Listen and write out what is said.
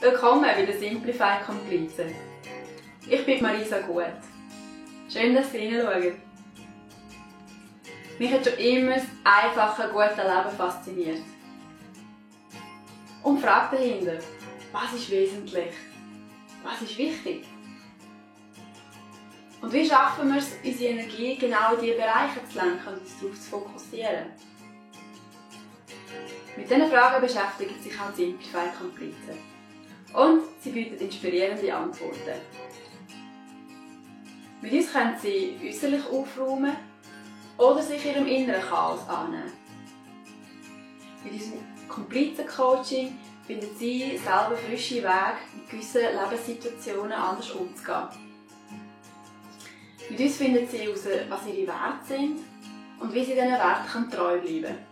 Willkommen bei der Simplify Komplize. Ich bin Marisa Gut. Schön, dass Sie hineinschauen. Mich hat schon immer das einfache, gute Leben fasziniert. Und die Frage dahinter, was ist wesentlich? Was ist wichtig? Und wie schaffen wir es, unsere Energie genau in diese Bereiche zu lenken und uns darauf zu fokussieren? Mit diesen Fragen beschäftigt sich auch Simplify Komplize. Und sie bietet inspirierende Antworten. Mit uns können Sie äußerlich aufräumen oder sich Ihrem inneren Chaos annehmen. Mit unserem Komplizen-Coaching finden Sie selber frische Wege, mit gewissen Lebenssituationen anders umzugehen. Mit uns finden Sie heraus, was Ihre Werte sind und wie Sie diesen Werten treu bleiben können.